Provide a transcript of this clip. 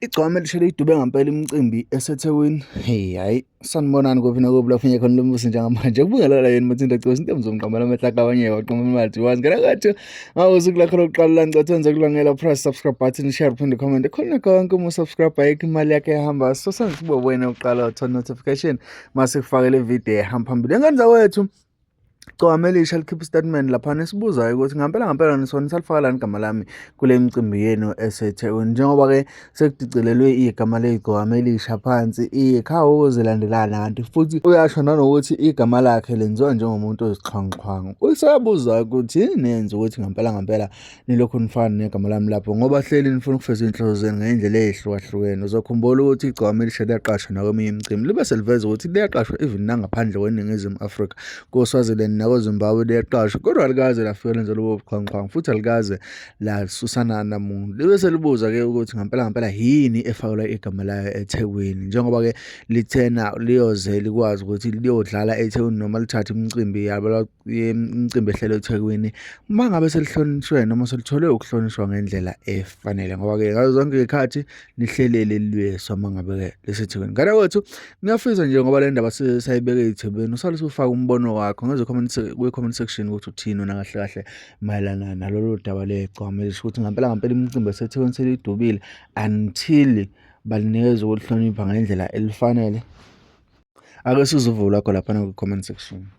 Igcokama elisha liyidube ngampela imicimbi eseThekwini. Hey, hhayi, sanibonani kuphi nakuphi lapho niye khona lombusi njengamanje. Kubingelela yini Mathinda Gcosi, intombi zomqambela amehlo akhe abanye waqoma imali wazi. Ngena kwethu, ngabe usuku lakho lokuqala la ngicela wenze kulangela press subscribe button, share uphinde comment. Khona konke uma usubscribe ayikho imali yakhe ehamba. So senze kube wena uqala uthola notification mase kufakele video ehamba phambili. Engane zakwethu, Igcokama elisha likhipha isitatimende laphana esibuzayo ukuthi ngampela ngampela nisona salifaka lani igama lami kule micimbi yenu eseThekwini njengoba-ke sekudicilelwe igama legcokama elisha phansi ikhawu ukuzilandelana kanti futhi uyasho nanokuthi igama lakhe lenziwa njengomuntu oyisixhwanguxhwangu. Useyabuza ukuthi yini nenza ukuthi ngampela ngampela nilokhu nifana negama lami lapho ngoba hleli nifuna ukufeza iy'nhloso zenu ngey'ndlela ey'hlukahlukene. Uzokhumbula ukuthi igcokama elisha liyaqashwa nakweminye imicimbi libe seliveza ukuthi liyaqashwa even nangaphandle kweNingizimu Afrika, koSwaziland nakoZimbabwe liyaqashwa kodwa alikaze lafika lenza lobo buxhwanguxhwangu futhi alikaze lasusana namuntu. Libe selibuza-ke ukuthi ngampela ngampela yini efakelwa igama layo eThekwini njengoba-ke lithena liyoze likwazi ukuthi liyodlala eThekwini noma lithathe imicimbi yabo imicimbi ehlelwe eThekwini uma ngabe selihlonishwe noma selithole ukuhlonishwa ngendlela efanele ngoba-ke ngazo zonke iy'khathi lihlelele lilweswa uma ngabe-ke liseThekwini. Ngane kwethu ngiyafisa nje ngoba le ndaba sayibeke ey'thebeni usale usufaka umbono wakho ngeze kwi-comment section ukuthi uthini wena kahle kahle mayelana nalolu daba legcwama lisho ukuthi ngampela ngampela imicimbi eseThekwini selidubile until balinikeza ukulihlonipha ngendlela elifanele. Ake sizuvu lakho laphana kwi-comment section.